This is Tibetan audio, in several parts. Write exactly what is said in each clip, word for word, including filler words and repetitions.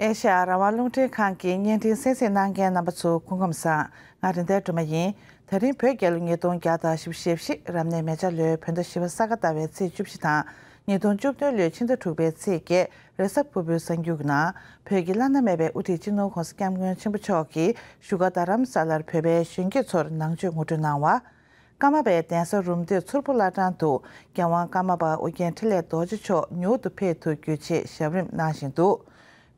ཨེ་ཤ་ཡ་རང་དབང་རླུང་འཕྲིན་ཁང་གི་བརྙན་འཕྲིན་གསན་གཟིགས་གནང་མཁན་རྣམ་པ་ཚོ་སྐུ་ཁམས་བཟང་། ང་རེད་མདའ་སྒྲོལ་མ་ཡིན། ད་རིང་བོད་རྒྱལ་ལོ་ཉིས་སྟོང་བརྒྱ་དང་བཞི་བཅུ་ཞེ་བཞི། རབ་གནས་མེ་བྱ་ལོའི་བོད་ཟླ་བཞི་པ་ས་ག་ཟླ་བའི་ཚེས་བཅུ་བཞི་དང་། ཉིས་སྟོང་བཅུ་བདུན་ལོའི་ཕྱི་ཟླ་དྲུག་པའི་ཚེས་བརྒྱད། རེས་གཟའ་ཕུར་བུའི་གཟའ་མཇུག་ནང་བོད་ཀྱི་བླ་ན་མེད་པའི་དབུ་ཁྲིད་སྤྱི་ནོར་༸གོང་ས་༸སྐྱབས་མགོན་ཆེན་པོ་མཆོག་གིས་བཞུགས་སྒར་རྡ་རམ་ས་ལར་བོད་པའི་གཞོན་སྐྱེས་ཚོར་ནང་ཆོས་ངོ་སྤྲོད་གནང་བ། ཀརྨ་པའི་གདན་ས་རུམ་བཏེག་མཚུར་ཕུ་བླ་བྲང་དུ་རྒྱལ་དབང་ཀརྨ་པ་ཨོ་རྒྱན་འཕྲིན་ལས་རྡོ་རྗེ་མཆོག་ཉུལ་དུ་ཕེབས་ཐུབ་རྒྱུའི་ཆེད་ཞབས་རིམ་གནང་བཞིན་འདུག་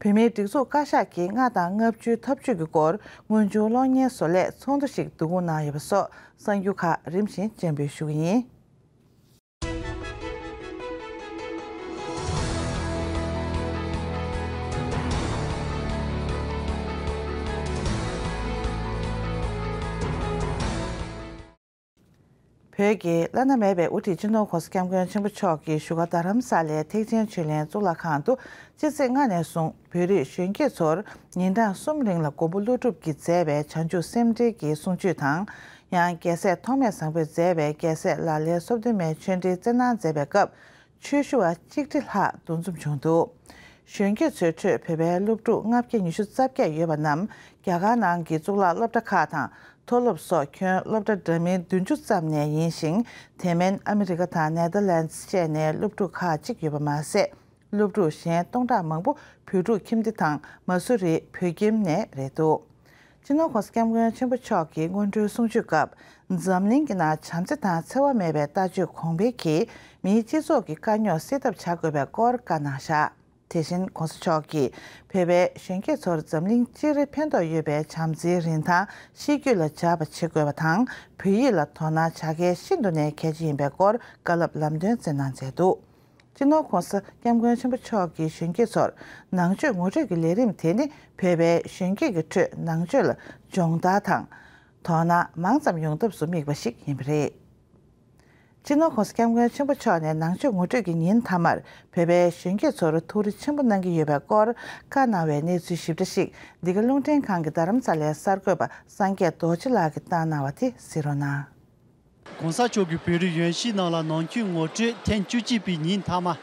བོད་མིའི་སྒྲིག་འཛུགས་བཀའ་ཤག་གིས་ལྔ་དང་ལྔ་བཅུའི་འཐབ་ཇུས་ཀྱི་སྐོར་དངོས་བྱུང་གློག་བརྙན་བཟོ་ལས་ཚོགས་འདུ་ཞིག་བསྡུ་སྐོང་གནང་ཡོད་པ་སོགས་གསར་འགྱུར་ཁག་རིམ་བཞིན་སྤྱན་འབུལ་ཞུ་གི་ཡིན། བོད་ཀྱི་བླ་ན་མེད་པའི་དབུ་ཁྲིད་སྤྱི་ནོར་༸གོང་ས་༸སྐྱབས་མགོན་ཆེན་པོ་མཆོག་གིས་བཞུགས་སྒར་རྡ་རམ་ས་ལའི་ཐེག་ཆེན་ཆོས་གླིང་གཙུག་ལག་ཁང་དུ་སྤྱི་ཚེས་ལྔ་ནས་བཟུང་བོད་རིགས་གཞོན་སྐྱེས་ཚོར་ཉིན་གྲངས་གསུམ་རིང་ལ་མགོན་པོ་ཀླུ་སྒྲུབ་ཀྱིས་མཛད་པའི་བྱང་ཆུབ་སེམས་འགྲེལ་གྱི་གསུང་ཆོས་དང་། ཡང་རྒྱལ་སྲས་ཐོགས་མེད་བཟང་པོས་མཛད་པའི་རྒྱལ་སྲས་ལག་ལེན་སོ་བདུན་མའི་ཆོས་འབྲེལ་སྩལ་གནང་མཛད་པའི་སྐབས། ཆོས་ཞུ་བ་གཅིག་ཁྲི་ལྷག་འདུ་འཛོམས་བྱུང་འདུག་གཞོན་སྐྱེས་ཚོའི་ཁྲོད་བོད་པའི་སློབ་ཕྲུག་ལྔ་བརྒྱ་ཉི་ཤུ་རྩ་བརྒྱད་ཡོད་པ་རྣམས་རྒྱ་གར་ནང་གི་གཙུག་ལག་སློབ་གྲྭ་ཁག་དང་མཐོ་སློབ་སོགས་ཁྱོན་སློབ་གྲྭ་འདྲ་མིན་བདུན་ཅུ་ཙམ་ནས་ཡིན་ཞིང་། དེ་མིན་ཨ་མི་རི་ཀ་དང་ནེ་དར་ལན་ཌི་བཅས་ནས་སློབ་ཕྲུག་ཁག་ཅིག་ཡོད་པ་མ་ཟད། སློབ་ཕྲུག་གཞན་སྟོང་ཕྲག་མང་པོ་བོད་ཕྲུག་ཁྱིམ་སྡེ་དང་མ་སུ་རི་བོད་ཁྱིམ་ནས་རེད་འདུག་སྤྱི་ནོར་༸གོང་ས་༸སྐྱབས་མགོན་ཆེན་པོ་མཆོག་གི་སྔོན་འགྲོའི་གསུང་ཆོས་སྐབས། འཛམ་གླིང་གི་ནང་བྱམས་བརྩེ་དང་འཚེ་བ་མེད་པའི་ལྟ་སྤྱོད་གོང་འཕེལ་གྱིས་མིའི་སྤྱི་ཚོགས་ཀྱི་དཀའ་རྙོག་སེལ་ཐབས་བྱ་དགོས་པའི་སྐོར་བཀའ་གནང་བཞག་དེ་བཞིན་༸གོང་ས་མཆོག་གིས་བོད་པའི་གཞོན་སྐྱེས་ཚོར་འཛམ་གླིང་སྤྱིར་ཕན་ཐོགས་ཡོད་པའི་བྱམས་བརྩེའི་རིན་ཐང་ཤེས་རྒྱུད་ལ་འཇགས་པ་བྱེད་དགོས་པ་དང་། བོད་ཡིག་ལ་དོ་སྣང་བྱ་གལ་ཤིན་ཏུ་ནས་གལ་ཆེ་ཡིན་པའི་སྐོར་བཀའ་སློབ་ལམ་སྟོན་སྩལ་གནང་མཛད་འདུག་སྤྱི་ནོར་༸གོང་ས་༸སྐྱབས་མགོན་ཆེན་པོ་མཆོག་གིས་གཞོན་སྐྱེས་ཚོར་ནང་ཆོས་ངོ་སྤྲོད་ཀྱི་ལས་རིམ་དེ་ནི་བོད་པའི་གཞོན་སྐྱེས་ཀྱི་ཁྲོད་ནང་ཆོས་ལ་སྦྱོང་བརྡར་དང་། དོ་སྣང་མང་ཙམ་ཡོང་ཐབས་སུ་དམིགས་པ་ཞིག་ཡིན་པ་རེད། སྤྱི་ནོར་༸གོང་ས་༸སྐྱབས་མགོན་ཆེན་པོ་མཆོག་ནས་ནང་ཆོས་ངོ་སྤྲོད་ཀྱི་ཉིན་མཐའ་མར་བོད་པའི་གཞོན་སྐྱེས་ཚོར་ཐུགས་རེ་ཆེན་པོ་གནང་གི་ཡོད་པའི་སྐོར་བཀའ་གནང་བའི་གནས་ཚུལ་ཞིབ་ཕྲ་ཞིག་འདི་ག་རླུང་འཕྲིན་ཁང་གི་རྡ་རམ་ས་ལའི་གསར་འགོད་པ་སངས་རྒྱས་རྡོ་རྗེ་ལགས་ཀྱིས་བཏང་གནང་བ་དེ་གཟིགས་རོགས་གནང་། ༸གོང་ས་མཆོག་གིས་བོད་རིགས་གཞོན་སྐྱེས་རྣམས་ལ་ནང་ཆོས་ངོ་སྤྲོད་ཐེངས་བཅུ་གཅིག་པའི་ཉིན་མཐའ་མ།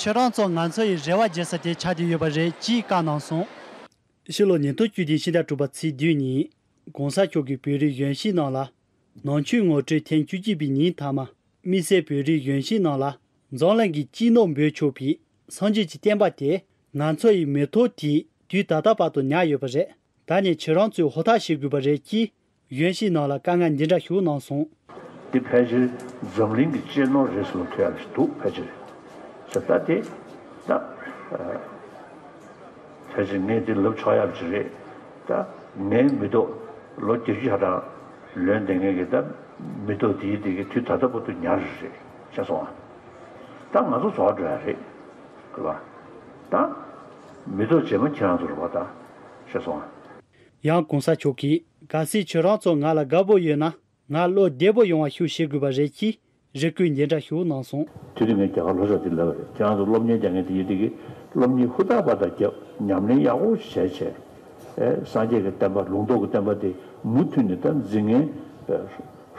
ཁྱེད་རང་ཚོ་ང་ཚོ་ཡི་རེ་བ་རྒྱས་ས་དེ་ཆགས་བསྡད་ཡོད་པ་རེད་ཅེས་བཀའ་གནང་སོང་། ཕྱི་ལོ་ཉིས་སྟོང་བཅུ་བདུན་ཕྱི་ཟླ་དྲུག་པ་ཚེས་བདུན་ཉིན། ༸གོང་ས་མཆོག་གིས་བོད་རིགས་གཞོན་སྐྱེས་རྣམས་ལ་ནང་ཆོས་ངོ་སྤྲོད་ཐེངས་བཅུ་གཅིག་པའི་ཉིན་མཐའ་མ། དམིགས་བསལ་བོད་རིགས་གཞོན་སྐྱེས་རྣམས་ལ་འཛམ་གླིང་གི་སྤྱི་ནོར་འབོད་ཆོག་པའི་སངས་རྒྱས་ཀྱི་བསྟན་པ་དེ་ང་ཚོ་ཡི་མི་ཐོག་དེའི་དུས་ད་ལྟ་བར་དུ་ཉར་ཡོད་པ་རེད། ད་ནི་ཁྱེད་རང་ཚོས་ཧུར་ཐག་བྱེད་དགོས་པ་རེད་ཅེས་གཞོན་སྐྱེས་རྣམས་ལ་དཀའ་ངལ་འདི་འདྲ་ཞིག་གནང་སོང་། འདི་ཕལ་ཆེར་འཛམ་གླིང་གི་གཅེས་ནོར་རེད་ཟེར་ལབ་ཐུབ་ཡག་ཞིག་འདུག་ཕལ་ཆེར། ཟེར་ད་དེ་ད་ཕལ་ཆེར་ངས་འདི་ལབ་ཆོག་ཡག་ཅིག་རེད། ད་ངའི་མི་ཐོག་ལོ་བརྒྱད་ཅུ་ཧ་ཅང་ལོན་བསྡད་མཁན་གྱི་ད་མི་ཐོག་དེའི་དེ་གི་དུས་ད་ལྟ་བར་དུ་ཉར་རེད་ཤེས་སོང་ཨ། ད་ང་ཚོ་རྫོགས་འགྲོ་ཡག་རེད། རེད་པ། ད་མི་ཐོག་རྗེས་མ་ཁྱེད་རང་ཚོ་རེད་པ་ད་ཤེས་སོང་ཨ། ཡང་གོང་ས་མཆོག་གིས་གལ་སྲིད་ཁྱོད་རང་ཚོ་ང་ལ་དགའ་པོ་ཡོད་ན་ང་བློ་བདེ་པོ་ཡོང་བ་ཞིག་བྱེད་དགོས་པ་རེད་ཅེས་རེ་སྐུལ་འདི་འདྲ་ཞིག་གནང་སོང་། དེ་དུས་ངས་རྒྱ་གར་ལྷོ་ཕྱོགས་དེ་ལབ་པ་རེད། ཁྱེད་རང་ཚོ་སློབ་གཉེར་རྒྱག་མཁན་དེ་ཡིན་དེ་གི་སློབ་གཉེར་ཧུར་ཐག་པ་དང་རྒྱབ་ཉམས་ལེན་ཡག་པོ་ཞིག་བྱས་བྱས། ཨེ་སངས་རྒྱས་ཀྱི་བསྟན་པ་ལུང་རྟོགས་ཀྱི་བསྟན་པ་དེ་མུ་མཐུད་ནས་ད་འཛིན་མཁན་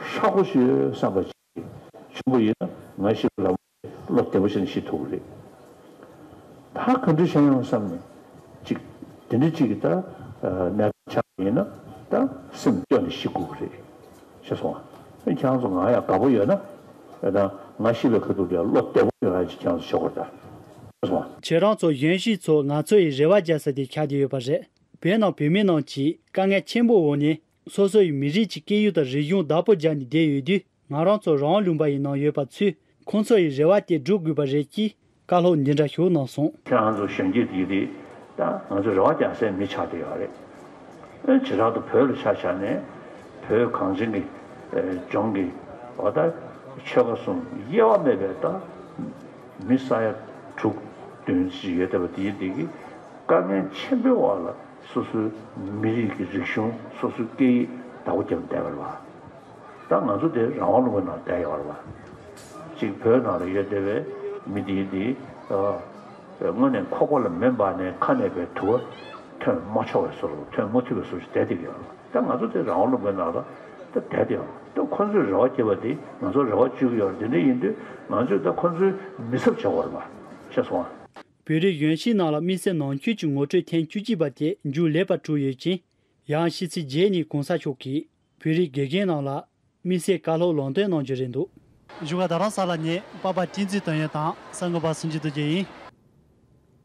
ཧྲག་པོ་ཞིག་བསམ་པ་ཞིག་བྱུང་བ་ཡིན་ན་ང་ཞིག་ལ་བློ་བདེ་པོ་བྱས་ནས་ཤི་ཐུབ་ཀྱི་རེད། ད་ག་འདྲ་བྱས་ཡོང་བསམ་ནས་ཅིག་དེ་འདྲ་ཅིག་གི་ད་གནས་སྟངས་ཆགས་པ་ཡིན་ན་ད་སེམས་སྐྱོ་ནས་ཤི་དགོས་ཀྱི་རེད། ཤེས་སོང་ཨ། ཁྱེད་རང་ཚོ་ང་ཡང་དགའ་པོ་ཡོད་ན་ད་ང་ཤི་བའི་ཁ་ཐུག་ལ་བློ་བདེ་པོ་ཡོང་ཡག་ཅིག་ཁྱེད་རང་ཚོ་བྱེད་དགོས་རེད་ད། ཤེས་སོང་ཨ། ཁྱེད་རང་ཚོ་གཞོན་སྐྱེས་ཚོ་ང་ཚོ་ཡི་རེ་བ་རྒྱག་ས་དེ་ཆགས་བསྡད་ཡོད་པ་རེད། བོད་ནང་བོད་མི་རྣམས་ཀྱིས་དཀའ་ངལ་ཆེན་པོའི་འོག་ནས་སོ་སོ་ཡི་མི་རིགས་ཀྱི་སྐད་ཡིག་དང་རིག་གཞུང་བདག་པོ་རྒྱག་ནས་བསྡད་ཡོད་དུས། ང་རང་ཚོ་རང་དབང་ལུང་པ་ཡི་ནང་ཡོད་པ་ཚོས་ཁོང་ཚོ་ཡི་རེ་བ་དེ་སྒྲུབ་དགོས་པ་རེད་ཅེས་བཀའ་སློབ་འདི་འདྲ་ཞིག་གནང་སོང་། ཁྱེད་རང་ཚོ་གཞོན་སྐྱེས་དེ་རེད། ད་ང་ཚོ་རེ་བ་རྒྱག་སའི་མི་ཆགས་བསྡད་ཡོད་རེད། ཨེ་བྱེ་བྲག་ཏུ་བོད་ལ་ཆ་བཞག་ནས་བོད་གངས་ཅན་གྱི་ཨེ་ལྗོངས་ཀྱི་འོ་ད་ཆོལ་ཁ་གསུམ་དབྱེ་བ་མེད་པའི་ད་མི་ས་ཡ་དྲུག་བདུན་ཅིག་ཡོད་བསྡད་པ་དེ་དེ་གི་དཀའ་ངལ་ཆེན་པོའི་འོག་ལ་སོ་སོའི་མི་རིགས་ཀྱི་རིག་གཞུང་སོ་སོའི་སྐད་ཡིག་བདག་པོ་རྒྱབ་བསྡད་པ་རེད་བ། ད་ང་ཚོ་དེ་རང་དབང་ལུང་པའི་ནང་བསྡད་ཡོད་རེད་བ། གཅིག་བོད་ནང་ལ་ཡོད་བསྡད་པའི་མི་དེ་དེ་དངོས་གནས་ཁོག་པ་ལ་མེ་འབར་ནས་ཁ་ནས་པའི་དུ་བ་ཐོན་མ་ཆོག་པའི་བཟོ་འདྲ་ཐོན་མ་ཐུབ་པའི་བཟོ་ཞིག་བསྡད་བསྡད་ཀྱི་ཡོད་རེད་བ། ད་ང་ཚོ་དེ་རང་དབང་ལུང་པའི་ནང་ལ་ད་བསྡད་བསྡད་ཡོད་རེད། ད་ཁོ་ཚོས་རེ་བ་བྱེད་པ་དེ་ང་ཚོ་རེ་བ་བཅོལ་གྱི་ཡོད་རེད། དེ་འདྲ་ཡིན་དུས་ང་ཚོས་ད་ཁོ་ཚོའི་མི་ཚབ་བྱེད་དགོས་རེད་བ། ཤེས་སོང་ཨ། བོད་རིགས་གཞོན་སྐྱེས་རྣམས་ལ་དམིགས་བསལ་ནང་ཁུལ་གྱི་ངོ་སྤྲོད་ཐེངས་བཅུ་གཅིག་པ་དེ་མཇུག་ལེགས་པར་གྲུབ་ཡོད་ཅིང་། ཡང་ཕྱི་ཚེས་བརྒྱད་ཉིན་གོང་ས་མཆོག་གིས་བོད་རིགས་དགེ་རྒན་རྣམས་ལ་དམིགས་བསལ་བཀའ་སློབ་ལམ་སྟོན་གནང་རྒྱུ་རེད་འདུག་བཞུགས་སྒར་རྡ་རམ་ས་ལ་ནས་པ་པ་བསྟན་འཛིན་དོན་ཡོད་དང་གསར་འགོད་པ་སུ་འབྱིན་རྡོ་རྗེ་ཡིན།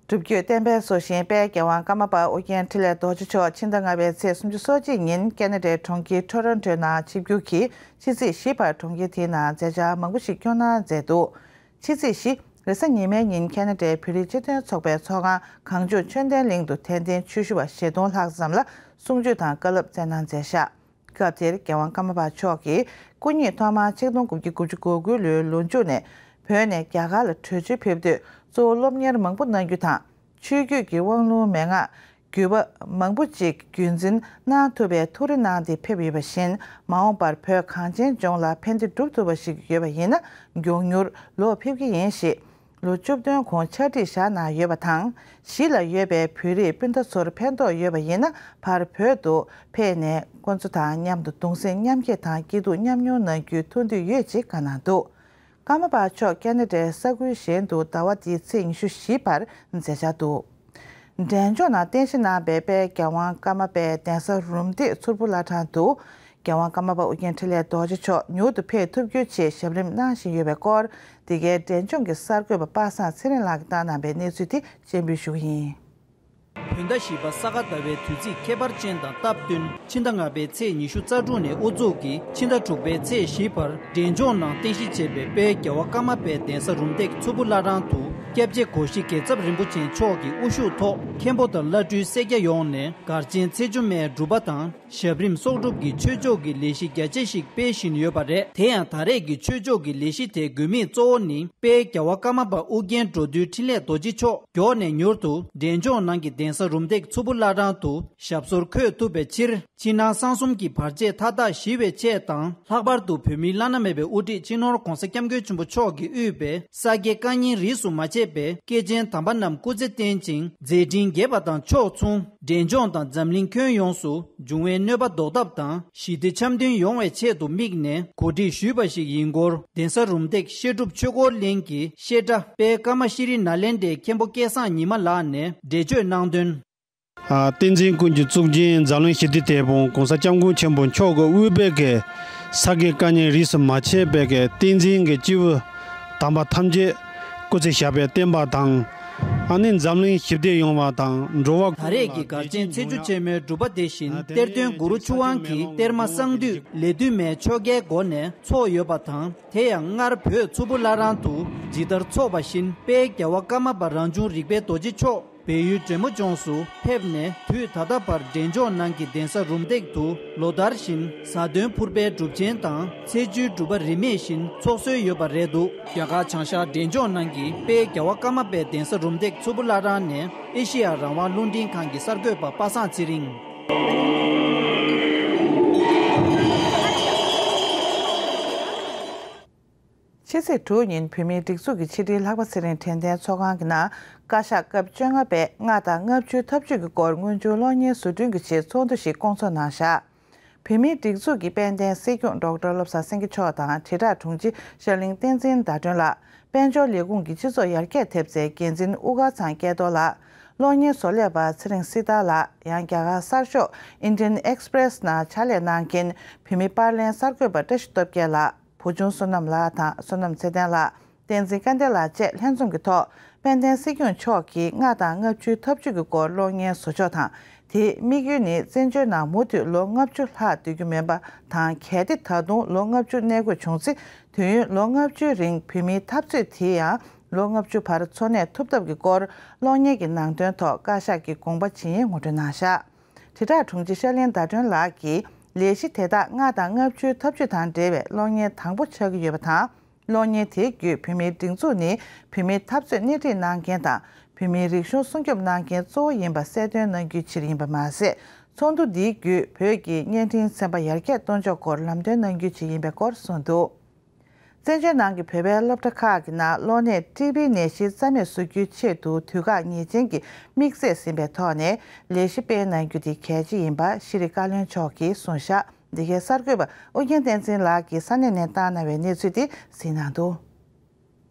སྒྲུབ་བརྒྱུད་བསྟན་པའི་སྲོག་ཤིང་དཔལ་རྒྱལ་དབང་ཀརྨ་པ་ཨོ་རྒྱན་འཕྲིན་ལས་རྡོ་རྗེ་མཆོག་ཕྱི་ཟླ་ལྔ་པའི་ཚེས་སུམ་ཅུ་སོ་གཅིག་ཉིན་ཀེ་ན་ཌའི་གྲོང་ཁྱེར་ཊོ་རོན་ཊོའི་ནང་ཆིབས་བསྒྱུར་གྱིས་ཕྱི་ཚེས་བཞི་བར་གྲོང་ཁྱེར་དེའི་ནང་མཛད་འཆར་མང་པོ་ཞིག་བསྐྱངས་གནང་མཛད་འདུག་ཕྱི་ཚེས་བཞི་རེས་གཟའ་ཉི་མའི་ཉིན་ཁེ་ན་ཌའི་བོད་རིགས་སྤྱི་མཐུན་ཚོགས་པའི་ཚོགས་ཁང་གངས་ལྗོངས་ཆོས་ལྡན་གླིང་དུ་དད་ལྡན་ཆོས་ཞུ་བ་བཞི་སྟོང་ལྷག་ཙམ་ལ་གསུང་ཆོས་དང་བཀའ་སློབ་སྩལ་གནང་མཛད་བཞག་སྐབས་དེར་རྒྱལ་དབང་ཀརྨ་པ་མཆོག་གིས་སྐུ་ཉིད་ཐོག་མར་ཆིག་སྟོང་དགུ་བརྒྱ་དགུ་བཅུ་གོ་དགུ་ལོའི་ལོ་མཇུག་ནས་བོད་ནས་རྒྱ་གར་ལ་བྲོས་བྱོལ་ཕེབས་དུས་གཙོ་བོ་སློབ་གཉེར་མང་པོ་གནང་རྒྱུ་དང་། ཆོས་བརྒྱུད་ཀྱི་དབང་ལུང་མན་ངག་བརྒྱུད་པ་མང་པོ་ཅིག་རྒྱུན་འཛིན་གནང་ཐུབ་པའི་ཐུགས་རེ་གནང་སྟེ་ཕེབས་ཡོད་པ་བཞིན། མ་འོངས་པར་བོད་གངས་ཅན་ལྗོངས་ལ་ཕན་བདེ་སྒྲུབ་ཐུབ་པ་ཞིག་ཡོད་པ་ཡིན་ན་མགྱོགས་མྱུར་ལོག་ཕེབས་ཀྱི་ཡིན་ཞེས། ལོ་བཅུ་བདུན་གོང་ཕྱག་བྲིས་བཞག་གནང་ཡོད་པ་དང་། གཞིས་ལ་ཡོད་པའི་བོད་རིགས་སྤུན་ཟླ་ཚོར་ཕན་ཐོགས་ཡོད་པ་ཡིན་ན་ཕར་བོད་དུ་ཕེབས་ནས་ཁོང་ཚོ་དང་མཉམ་དུ་གདུང་སེམས་མཉམ་སྐྱེད་དང་སྐྱིད་སྡུག་མཉམ་མྱོང་གནང་རྒྱུའི་ཐུགས་འདུན་ཡོད་ཅེས་བཀའ་གནང་འདུག་ཀརྨ་པ་མཆོག་ཀེ་ན་ཌའི་ས་ཁུལ་གཞན་དུ་ཟླ་བ་འདིའི་ཚེས་ཉི་ཤུ་བཞི་བར་མཛད་འཆར་འདུག་འབྲས་ལྗོངས་ནང་རྟེན་གཞི་གནང་བའི་དཔལ་རྒྱལ་དབང་ཀརྨ་པའི་གདན་ས་རུམ་བཏེག་མཚུར་ཕུ་བླ་བྲང་དུ། རྒྱལ་དབང་ཀརྨ་པ་ཨོ་རྒྱན་འཕྲིན་ལས་རྡོ་རྗེ་མཆོག་མྱུར་དུ་ཕེབས་ཐུབ་རྒྱུའི་ཆེད་ཞབས་རིམ་གནང་བཞིན་ཡོད་པའི་སྐོར། འདི་གའི་འབྲས་ལྗོངས་ཀྱི་གསར་འགོད་པ་པ་སངས་ཚེ་རིང་ལགས་ཀྱིས་བཏང་གནང་བའི་གནས་ཚུལ་དེ་སྤྱན་འབུལ་ཞུ་གི་ཡིན། བོད་ཟླ་བཞི་པ་ས་ག་ཟླ་བའི་དུས་ཚིགས་ཁྱད་པར་ཅན་དང་སྟབས་བསྟུན། ཕྱི་ཟླ་ལྔ་པའི་ཚེས་ཉི་ཤུ་རྩ་དྲུག་ནས་དབུ་འཛུགས་ཀྱིས་ཕྱི་ཟླ་དྲུག་པའི་ཚེས་བཞི་བར་འབྲས་ལྗོངས་ནང་རྟེན་གཞི་བྱས་པའི་དཔལ་རྒྱལ་བ་ཀརྨ་པའི་གདན་ས་རུམ་བཏེག་མཚུར་ཕུ་བླ་བྲང་དུ་སྐྱབས་རྗེ་སྒོ་བཞི་རྒྱལ་ཚབ་རིན་པོ་ཆེ་མཆོག་གི་དབུ་བཞུགས་ཐོག་མཁན་པོ་དང་བླ་སྤྲུལ་སེར་སྐྱ་ཡོངས་ནས་སྒར་ཆེན་ཚེ་མཆོག་མའི་སྒྲུབ་པ་དང་། ཞབས་རིམ་གསོག་སྒྲུབ་ཀྱི་ཆོས་ཕྱོགས་ཀྱི་ལས་གཞི་རྒྱ་ཆེ་ཞིག་སྤེལ་བཞིན་ཡོད་པ་རེད། དེ་ཡང་ད་རེས་ཀྱི་ཆོས་ཕྱོགས་ཀྱི་ལས་གཞི་དེའི་དགོས་དམིགས་གཙོ་བོ་ནི། དཔལ་རྒྱལ་བ་ཀརྨ་པ་ཨོ་རྒྱན་འགྲོ་འདུལ་འཕྲིན་ལས་རྡོ་རྗེ་མཆོག་མགྱོགས་ནས་མྱུར་དུ་འབྲས་ལྗོངས་ནང་གི་གདན་ས་རུམ་བཏེག་མཚུར་ཕུ་བླ་བྲང་དུ་ཞབས་སོར་འཁོད་ཐུབ་པའི་ཕྱིར། ཕྱི་ནང་གསང་གསུམ་གྱི་བར་ཆད་མཐའ་དག་ཞི་བའི་ཆེད་དང་། ལྷག་པར་དུ་བོད་མིའི་བླ་ན་མེད་པའི་དབུ་ཁྲིད་སྤྱི་ནོར་༧གོང་ས་༧སྐྱབས་མགོན་ཆེན་པོ་མཆོག་གིས་དབུས་པའི་ས་དགེ་བཀའ་རྙིང་རིས་སུ་མ་ཆད་པའི་སྐྱེས་ཆེན་དམ་པ་རྣམས་སྐུ་ཚེ་བརྟན་ཅིང་མཛད་འཕྲིན་རྒྱས་པ་དང་ཕྱོགས་མཚུངས། འབྲས་ལྗོངས་དང་འཛམ་གླིང་ཁྱོན་ཡོངས་སུ་འབྱུང་བའི་གནོད་པ་ཟློག་ཐབས་དང་། ཞི་བདེ་འཆམ་མཐུན་ཡོང་བའི་ཆེད་དུ་དམིགས་ནས་གོ་སྒྲིག་ཞུས་པ་ཞིག་ཡིན་སྐོར། གདན་ས་རུམ་བཏེག་བཤད་སྒྲུབ་ཆོས་འཁོར་གླིང་གི་བཤད་གྲྭ་དཔལ་ཀརྨ་ཤྲི་ནཱ་ལེནྡྲའི་མཁན་པོ་སྐལ་བཟང་ཉི་མ་ལགས་ནས་འགྲེལ་བརྗོད་གནང་དོན། ཨ། བསྟན་འཛིན་ཀུན་གྱི་གཙུག་རྒྱན་འཛམ་གླིང་ཞི་བདེའི་དེད་དཔོན་༧གོང་ས་༧སྐྱབས་མགོན་ཆེན་པོ་མཆོག་གི་དབུས་པའི་གི་ས་དགེ་བཀའ་རྙིང་རིས་སུ་མ་ཆད་པའི་གི་བསྟན་འཛིན་གྱི་སྐྱེས་བུ་དམ་པ་ཐམས་ཅད་སྐུ་ཚེ་ཞབས་པད་བརྟན་པ་དང་། ཨ་ནི་འཛམ་གླིང་ཞི་བདེ་ཡོང་བ་དང་འགྲོ་བ། ད་རེས་ཀྱི་སྒར་ཆེན་ཚེ་མཆོག་མའི་སྒྲུབ་པ་དེ་བཞིན་གཏེར་སྟོན་གུ་རུ་ཆུ་དབང་གིས་གཏེར་མ་གསང་འདུས་ལེགས་བསྡུས་མའི་ཆོ་གའི་སྒོ་ནས་ཚོགས་ཡོད་པ་དང་། དེ་ཡང་སྔར་བོད་མཚུར་ཕུ་བླ་བྲང་དུ་ཇི་ལྟར་ཚོགས་པ་བཞིན་དཔལ་རྒྱལ་བ་ཀརྨ་པ་རང་བྱུང་རིག་པའི་རྡོ་རྗེ་མཆོག་བལ་ཡུལ་འབྲས་མོ་ལྗོངས་སུ་ཕེབས་ནས། དུས་ད་ལྟ་བར་འབྲས་ལྗོངས་ནང་གི་གདན་ས་རུམ་བཏེག་ཏུ་ལོ་ལྟར་བཞིན་གཟའ་སྟོན་ཕུར་པའི་སྒྲུབ་ཆེན་དང་། ཚེས་བཅུའི་སྒྲུབ་པ་རིས་མེད་བཞིན་ཚོགས་སྲོལ་ཡོད་པ་རེད་འདུག་རྒྱ་གར་བྱང་ཤར་འབྲས་ལྗོངས་ནང་གི་དཔལ་རྒྱལ་བ་ཀརྨ་པའི་གདན་ས་རུམ་བཏེག་མཚུར་ཕུ་བླ་བྲང་ནས་ཨེ་ཤེ་ཡ་རང་དབང་རླུང་འཕྲིན་ཁང་གི་གསར་འགོད་པ་པ་སངས་ཚེ་རིང་། ཕྱི་ཚེས་དྲུག་ཉིན་བོད་མིའི་སྒྲིག་འཛུགས་ཀྱི་ཕྱི་དྲིལ་ལྷག་པ་ཚེ་རིང་དྲན་རྟེན་ཚོགས་ཁང་གི་ནང་བཀའ་ཤག་སྐབས་བཅོ་ལྔ་པས་ལྔ་དང་ལྔ་བཅུའི་འཐབ་ཇུས་ཀྱི་སྐོར་དངོས་བྱུང་གློག་བརྙན་བཟོ་སྐྲུན་གྱི་ཆེད་ཚོགས་འདུ་ཞིག་བསྐོང་ཚོགས་གནང་བཞག་བོད་མིའི་སྒྲིག་འཛུགས་ཀྱི་དཔལ་ལྡན་སྲིད་སྐྱོང་ཌོག་ཊར་བློ་བཟང་སེང་གེ་མཆོག་དང་། དྲིལ་བསྒྲགས་དྲུང་ཆེ་ཤར་གླིང་བསྟན་འཛིན་ཟླ་སྒྲོན་ལགས། དཔལ་འབྱོར་ལས་ཁུངས་ཀྱི་སྤྱི་ཚོགས་ཡར་རྒྱས་ཐེབས་རྩའི་འགན་འཛིན་དབུ་དཀར་ཚང་སྐལ་རྡོར་ལགས། གློག་བརྙན་བཟོ་ལས་པ་ཚེ་རིང་སྲི་ཐར་ལགས། ཡང་རྒྱ་གར་གསར་ཤོག་Indian Express ནང་ཕྱག་ལས་གནང་མཁན་བོད་མི་པར་ལེན་གསར་འགོད་པ་བཀྲ་ཤིས་སྟོབས་རྒྱལ་ལགས། བུ་ཆུང་བསོད་ནམས་ལགས་དང་བསོད་ནམས་ཚེ་བརྟན་ལགས། བསྟན་འཛིན་སྐལ་ལྡན་ལགས་བཅས་ལྷན་འཛོམས་ཀྱི་ཐོག་དཔལ་ལྡན་སྲིད་སྐྱོང་མཆོག་གིས་ལྔ་དང་ལྔ་བཅུའི་འཐབ་ཇུས་ཀྱི་སྐོར་གློག་བརྙན་བཟོ་ཕྱོགས་དང་། དེའི་དམིགས་ཡུལ་ནི་བཙན་བྱོལ་ནང་མུ་མཐུད་ལོ་ལྔ་བཅུ་ལྷག་སྡོད་རྒྱུ་མིན་པ་དང་། གལ་ཏེ་ད་དུང་ལོ་ལྔ་བཅུ་གནས་དགོས་བྱུང་ཚེ། དུས་ཡུན་ལོ་ལྔ་བཅུའི་རིང་བོད་མིའི་འཐབ་རྩོད་དེ་ཡང་ལོ་ལྔ་བཅུ་བར་འཚོ་གནས་ཐུབ་ཐབས་ཀྱི་སྐོར་གློག་བརྙན་གྱི་ནང་དོན་ཐོག་བཀའ་ཤག་གི་དགོངས་པ་ཇི་ཡིན་ངོ་སྤྲོད་གནང་བཞག་དྲིལ་བསྒྲགས་དྲུང་ཆེ་ཤར་གླིང་ཟླ་སྒྲོན་ལགས་ཀྱིས་ལས་གཞི་དེ་དག་ལྔ་དང་ལྔ་བཅུའི་འཐབ་ཇུས་དང་འབྲེལ་བའི་གློག་བརྙན་དང་པོ་ཆགས་ཀྱི་ཡོད་པ་དང་། གློག་བརྙན་དེའི་བརྒྱུད་བོད་མིའི་སྒྲིག་འཛུགས་ནི་བོད་མིའི་འཐབ་རྩོད་སྣེ་ཁྲིད་གནང་མཁན་དང་། བོད་མིའི་རིག་གཞུང་སྲུང་སྐྱོབ་གནང་མཁན་གཙོ་བོ་ཡིན་པ་གསལ་སྟོན་གནང་རྒྱུའི་ཕྱིར་ཡིན་པ་མ་ཟད། ཚོགས་འདུ་འདིའི་བརྒྱུད་བོད་ཀྱི་བརྙན་འཕྲིན་ཚན་པ་ཡར་རྒྱས་གཏོང་ཕྱོགས་སྐོར་ལམ་སྟོན་གནང་རྒྱུའི་ཕྱིར་ཡིན་པའི་སྐོར་གསུངས་འདུག་བཙན་བྱོལ་ནང་གི་བོད་པའི་སློབ་གྲྭ་ཁག་གི་ནང་གློག་ནད་ཊི་བི་ནད་གཞི་རྩ་མེད་བཟོ་རྒྱུའི་ཆེད་དུ་དུས་བཀག་ངེས་ཅན་གྱི་དམིགས་ཚད་ཟིན་པའི་ཐོག་ནས་ལས་གཞི་སྤེལ་གནང་རྒྱུ་དེ་གལ་ཆེ་ཡིན་པ་ཤེས་རིག་བཀའ་བློན་མཆོག་གིས་གསུངས་བཞག་འདི་གའི་གསར་འགོད་པ་ཨོ་རྒྱན་བསྟན་འཛིན་ལགས་ཀྱིས་ས་གནས་ནས་བཏང་གནང་བའི་གནས་ཚུལ་དེ་གཟིགས་གནང་འདུག་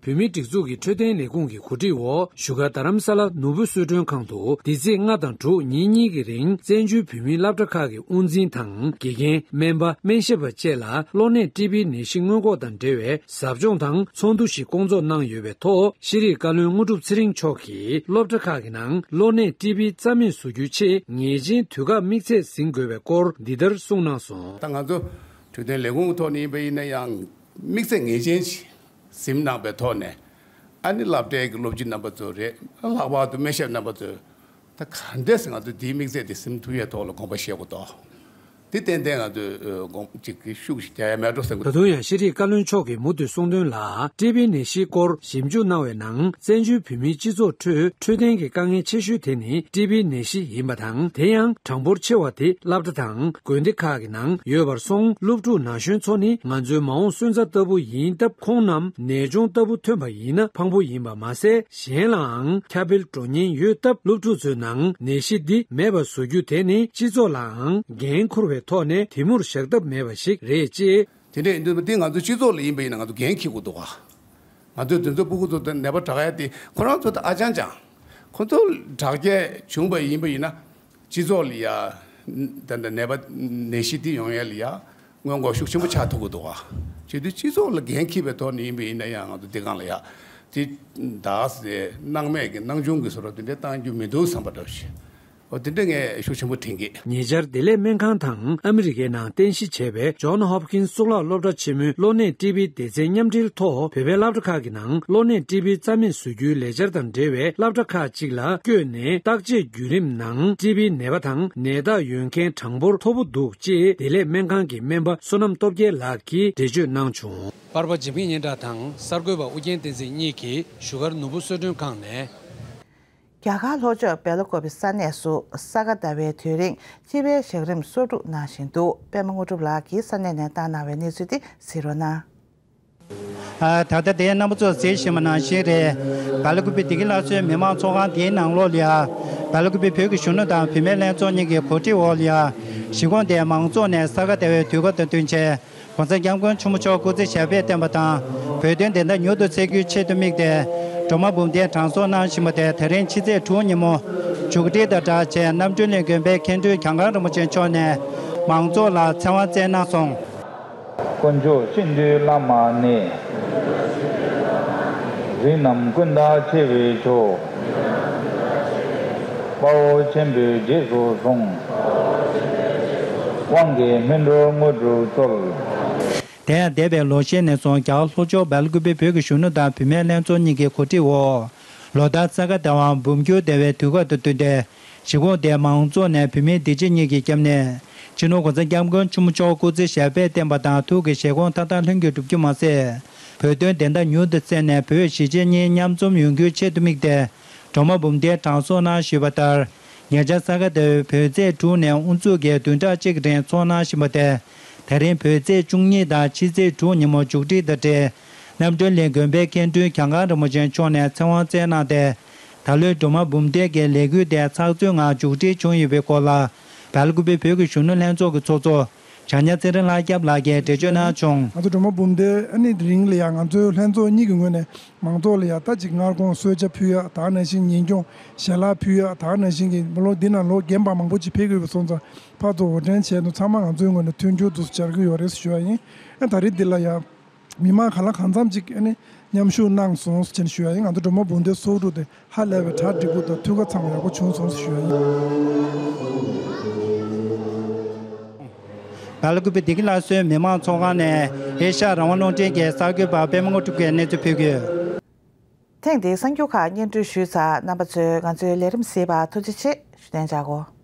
བོད་མིའི་སྒྲིག་འཛུགས་ཀྱི་འཕྲོད་བསྟེན་ལས་ཁུངས་ཀྱི་གོ་སྒྲིག་འོག་བཞུགས་སྒར་རྡ་རམ་ས་ལ་ནོར་བུ་གསོལ་མགྲོན་ཁང་དུ་འདི་ཚེས་ལྔ་དང་དྲུག་ཉིན་གཉིས་ཀྱི་རིང་བཙན་བྱོལ་བོད་མིའི་སློབ་གྲྭ་ཁག་གི་དབུ་འཛིན་དང་དགེ་རྒན། སྨན་པ། སྨན་ཞབས་པ་བཅས་ལ་གློ་ནད་ཀྲི་བི་ནད་གཞི་སྔོན་འགོག་དང་འབྲེལ་བའི་ཟབ་སྦྱོང་དང་ཚོགས་འདུ་ཞིག་བསྐོང་ཚོགས་གནང་ཡོད་པའི་ཐོག་ཤེས་རིག་བཀའ་བློན་དངོས་གྲུབ་ཚེ་རིང་མཆོག་གིས་སློབ་གྲྭ་ཁག་གི་ནང་གློ་ནད་ཀྲི་བི་རྩ་མེད་བཟོ་རྒྱུའི་ཆེད་ངེས་ཅན་དུས་བཀག་དམིགས་ཚད་ཟིན་དགོས་པའི་སྐོར་འདི་ལྟར་གསུངས་གནང་སོང་། ད་ང་ཚོ་འཕྲོད་བསྟེན་ལས་ཁུངས་ཐོག་ནས་ཡིན་པ་ཡིན་ན་ཡང་དམིགས་ཚད་ངེས་ཅན་ཞིག་ཟིན་གནང་པའི་ཐོག་ནས། ཨ་ནི་སློབ་གྲྭའི་གི་སློབ་སྤྱི་རྣམ་པ་ཚོ་རེད། ལྷག་པར་དུ་སྨན་ཞབས་རྣམ་པ་ཚོས་ད་ག་འདྲས་ང་ཚོ་འདིའི་དམིགས་ཚད་དེ་ཟིན་ཐུབ་ཡས་ཐོག་ལ་དགོངས་པ་བཞེས་དགོས་འདུག་དེ་ཏན་ཏན་ང་ཚོས་དགོངས་ཅིག་གི་ཤུགས་ཤིག་རྒྱག་ཡ་མེད་འགྲོ་བསམ་གི་འདུག་ད་དུང་ཡང་ཤེས་རིག་བཀའ་བློན་མཆོག་གིས་མུ་མཐུད་གསུངས་དོན་ལ། ཀྲི་བི་ནད་གཞིའི་སྐོར་ཞིབ་འཇུག་གནང་བའི་ནང་བཙན་བྱོལ་བོད་མིའི་སྤྱི་ཚོགས་ཁྲོད་འཕྲོད་བསྟེན་གྱི་དཀའ་ངལ་ཆེ་ཤོས་དེ་ནི་ཀྲི་བི་ནད་གཞི་ཡིན་པ་དང་། དེ་ཡང་གྲངས་འབོར་ཆེ་བ་དེ་སློབ་གྲྭ་དང་དགོན་སྡེ་ཁག་གི་ནང་ཡོད་པར་སོང་། སློབ་ཕྲུག་ན་གཞོན་ཚོ་ནི་ང་ཚོའི་མ་འོངས་སོན་རྩ་ལྟ་བུ་ཡིན་སྟབས། ཁོང་རྣམས་ནད་གཅོང་ལྟ་བུ་ཐོན་པ་ཡིན་ན་ཕངས་པོ་ཡིན་པ་མ་ཟད། གཞན་ལའང་ཁྱབ་སྤེལ་འགྲོ་ཉེན་ཡོད་སྟབས། སློབ་ཕྲུག་ཚོའི་ནང་ནད་གཞི་འདི་མེད་པ་བཟོ་རྒྱུ་དེ་ནི་སྤྱི་ཚོགས་ལའང་འགན་འཁུར་བའི་ཐོག་ནས་དེ་མུར་བཞག་ཐབས་མེད་པ་ཞིག་རེད་ཅེས། དེ་འདྲ་ཡིན་དུས་འདི་ང་ཚོ་སྤྱི་ཚོགས་ལ་ཡིན་པ་ཡིན་ན་ང་ཚོ་འགན་འཁྱེར་དགོས་འདུག་ག་ང་ཚོའི་དེ་ཚོ་སྤུ་གུ་ཚོ་དང་ནད་པ་དྲག་ཡ་དེ་ཁོ་རང་ཚོ་དང་ཨ་ཅང་ཅང་། ཁོ་ཚོ་དྲག་སྐྱེད་བྱུང་བ་ཡིན་པ་ཡིན་ན། སྤྱི་ཚོགས་ལ་ཡ། ད་ལྟ་ནད་པ་ནད་གཞི་འདི་ཡོང་ཡ་ལ་ཡ། སྔོན་འགོག་ཤུགས་ཆེན་པོ་ཆགས་ཐུབ་ཀྱི་འདུག་ག་བྱེད་དུས་སྤྱི་ཚོགས་ལ་འགན་འཁྱེར་བའི་ཐོག་ནས་ཡིན་པ་ཡིན་ན་ཡང་ང་ཚོ་འདི་སྒང་ལ་ཡ། དེ་དག་སེ་སྣང་མེད་ཀྱི་སྣང་ཆུང་གི་བཟོ་འདྲ་དེ་འདྲ་བཏང་རྒྱུ་མི་འདུག་བསམ་པ་འདྲ་ཞིག་འོ་དེ་འདྲ་ངས་ཤུགས་ཆེན་པོ་དྲན་གི། ཉེ་ཆར་བདེ་ལེགས་སྨན་ཁང་དང་ཨ་མི་རི་ཀའི་ནང་རྟེན་གཞི་བྱས་པའི་ཇོན་ཧོབ་ཀིན་སི་གཙུག་ལག་སློབ་གྲྭ་ཆེན་མོའི་གློ་ནད་ཀྲི་བི་སྡེ་ཚན་མཉམ་འབྲེལ་ཐོག་བོད་པའི་སློབ་གྲྭ་ཁག་གི་ནང་གློ་ནད་ཀྲི་བི་རྩ་མེད་བཟོ་རྒྱུའི་ལས་འཆར་དང་འབྲེལ་བའི་སློབ་གྲྭ་ཁག་ཅིག་ལ་བསྐྱོད་ནས་བརྟག་དཔྱད་བརྒྱུད་རིམ་ནང་ཀྲི་བི་ནད་པ་དང་ནད་རྟགས་ཡོད་མཁན་གྲངས་འབོར་མཐོ་པོ་འདུག་ཅེས་བདེ་ལེགས་སྨན་ཁང་གི་སྨན་པ་བསོད་ནམས་སྟོབས་རྒྱལ་ལགས་ཀྱིས་འགྲེལ་བརྗོད་གནང་བྱུང་། པར་པ་འཇིགས་མེད་སྙན་གྲགས་དང་གསར་འགོད་པ་ཨུ་རྒྱན་བསྟན་འཛིན་གཉིས་ཀྱིས་བཞུགས་སྒར་ནོར་བུ་གསོལ་མགྲོན་ཁང་ནས། རྒྱ་གར་ལྷོ་ཕྱོགས་སྦེལ་ཀོབ་ས་གནས་སུ་ས་ག་ཟླ་བའི་དུས་རིང་སྤྱི་པའི་ཞག་རིམ་སོ་དྲུག་གནང་བཞིན་འདུག་པད་མ་དངོས་གྲུབ་ལགས་ཀྱིས་ས་གནས་ནས་བཏང་གནང་བའི་གནས་ཚུལ་དེ་གཟིགས་རོགས་གནང་། ཨ། ད་ལྟ་དེ་རྣམ་པ་ཚོས་གཟིགས་བཞིན་པ་ནང་བཞིན་རེད། སྦེལ་ཀོབ་བདེ་སྐྱིད་སླར་གསོའི་མི་མང་ཚོགས་ཁང་དེའི་ནང་ལོགས་ལ་ཡ། སྦེལ་ཀོབ་བོད་ཀྱི་གཞོན་ནུ་དང་བུད་མེད་ལྷན་ཚོགས་གཉིས་ཀྱི་གོ་སྒྲིག་འོག་ལ་ཡ། གཞིས་ཁོངས་དེའི་མང་ཚོགས་ནས་ས་ག་ཟླ་བའི་དུས་སྐབས་དང་བསྟུན་བྱས། གོང་ས་སྐྱབས་མགོན་ཆེན་པོ་མཆོག་སྐུ་ཚེ་ཞབས་པད་བརྟན་པ་དང་། བོད་དོན་བདེན་མཐའ་མྱུར་དུ་གསལ་རྒྱུའི་ཆེད་དུ་དམིགས་ཏེ། སྒྲོལ་མ་འབུམ་ལྡན་དྲང་སྲོང་གནང་བཞིན་པ་དེ་ད་རིང་ཕྱི་ཚེས་དྲུག་ཉིན་མོ། མཇུག་སྒྲིལ་དང་སྦྲགས་བྱས་རྣམ་གྲོལ་གླིང་དགོན་པའི་མཁན་སྤྲུལ་གྱང་ཁང་རིན་པོ་ཆེ་མཆོག་ནས། མང་ཚོགས་ལ་ཚེ་དབང་སྩལ་གནང་སོང་། དཀོན་མཆོག་ཤིན་ཏུ་བླ་མ་ནི། རིགས་རྣམས་ཀུན་བདག་ཆེ་བའི་མཆོག་དཔའ་བོ་ཆེན་པོས་རྗེས་སུ་བཟུང་། དབང་གི་སྨིན་གྲོལ་དངོས་གྲུབ་སྩོལ། དེ་ཡང་འདས་པའི་ལོ་ཤས་ནས་བཟུང་རྒྱ་གར་ལྷོ་ཕྱོགས་སྦེལ་ཀུ་པེ་བོད་ཀྱི་གཞོན་ནུ་དང་བུད་མེད་ལྷན་ཚོགས་གཉིས་ཀྱི་གོ་སྒྲིག་འོག་ལོ་ལྟར་ས་ག་ཟླ་བའམ་འབུམ་འགྱུར་ཟླ་བའི་དུས་སྐབས་དང་བསྟུན་ཏེ། གཞིས་ཁོངས་དེའི་མང་ཚོགས་ནས་བུད་མེད་སྡིག་ཅན་གཉིས་ཀྱི་སྐྱབས་གནས། སྤྱི་ནོར་༸གོང་ས་༸སྐྱབས་མགོན་ཆེན་པོ་མཆོག་སྐུ་ཚེ་ཞབས་པད་བརྟན་པ་དང་ཐུགས་ཀྱི་བཞེད་དགོངས་མཐའ་དག་ལྷུན་གྱིས་འགྲུབ་རྒྱུ་མ་ཟད། བོད་དོན་བདེན་མཐའ་མྱུར་དུ་གསལ་ནས་བོད་གཞིས་བྱེས་གཉིས་མཉམ་འཛོམས་ཡོང་རྒྱུའི་ཆེད་དུ་དམིགས་ཏེ། སྒྲོལ་མ་འབུམ་ལྡན་དྲང་སྲོང་གནང་ཞུས་པ་ལྟར། ཉེ་ཆར་ས་ག་ཟླ་བའི་བོད་ཚེས་དྲུག་ནས་དབུ་འཛུགས་ཀྱིས་བདུན་ཕྲག་གཅིག་གི་རིང་ཚོགས་གནང་བཞིན་པ་དེ། ད་རིང་བོད་ཚེས་བཅུ་གཉིས་དང་ཕྱི་ཚེས་དྲུག་ཉིན་མོ་མཇུག་སྒྲིལ་དང་འབྲེལ། རྣམ་གྲོལ་གླིང་དགོན་པའི་མཁན་སྤྲུལ་གྱང་ཁང་རིན་པོ་ཆེ་མཆོག་ནས་ཚེ་དབང་སྩལ་གནང་སྟེ། ད་ལོའི་སྒྲོལ་མ་འབུམ་ལྡན་གྱི་ལས་འགུལ་དེ་ཚགས་ཚུད་ངང་མཇུག་སྒྲིལ་བྱུང་ཡོད་པའི་སྐོར་ལ། སྦེལ་ཀུ་པེ་བོད་ཀྱི་གཞོན་ནུ་ལྷན་ཚོགས་ཀྱི་ཚོགས་གཙོ། བྱང་ཉ་ཚེ་རིང་ལྷ་སྐྱབས་ལགས་ཀྱིས་འགྲེལ་བརྗོད་གནང་བྱུང་། ང་ཚོ་སྒྲོལ་མ་འབུམ་ལྡན་ཨ་ནི་རིང་ལ་ཡང་ང་ཚོའི་ལྷན་ཚོགས་གཉིས་ཀྱི་ངོས་ནས་མང་ཚོགས་ལ་ཡང་ད་ཅིག་སྔར་གོང་གསོལ་ཇ་ཕུལ་ཡ། ད་ག་ནང་བཞིན་ཉིན་གྱོང་ཞལ་ལག་ཕུལ་ཡ། ད་ག་ནང་བཞིན་གྱི་ལོ་འདི་ན་ལོ་རྒན་པ་མང་པོ་ཅིག་ཕེབས་ཀྱི་ཡོད་པ་སོང་ཙང་ཕར་ཚུར་འགྲོ་གྲོན་བྱས་འདུག་ཚང་མ་ང་ཚོའི་ངོས་ནས་མཐུན་འགྱུར་དུ་སྦྱར་གྱི་ཡོད་རེད་ཞུ་བ་ཡིན། ཨ་ད་རེས་འདི་ལ་ཡང་མི་མང་གང་ལ་གང་འཚམ་ཅིག་ཨ་ནི་མཉམ་ཞུགས་གནང་སོང་ཟེར་ནས་ཞུ་བ་ཡིན། ང་ཚོ་སྒྲོལ་མ་འབུམ་ལྡན་ཚོགས་དྲུག་དེ་ཧ་ལས་པའི་གྲ་འགྲིག་པོ་དང་འཐུས་ཁ་ཚང་བ་ཡག་པོ་བྱུང་སོང་ཞུ་བ་ཡིན། སྦེལ་ཀུ་པེ་བདེ་སྐྱིད་སླར་གསོའི་མི་མང་ཚོགས་ཁང་ནས་ཨེ་ཤ་ཡ་རང་དབང་རླུང་འཕྲིན་གྱི་གསར་འགོད་པ་པད་མ་དངོས་གྲུབ་ཀྱིས་གནས་ཚུལ་ཕུལ་གྱི་ཡོད། ཐེངས་འདིའི་གསར་འགྱུར་ཁག་སྙན་སྒྲོན་ཞུས་ཚར། རྣམ་པ་ཚོས་ང་ཚོའི་ལས་རིམ་གཟིགས་པར་ཐུགས་རྗེ་ཆེ་ཞུ་ནས་བྱ་དགོས།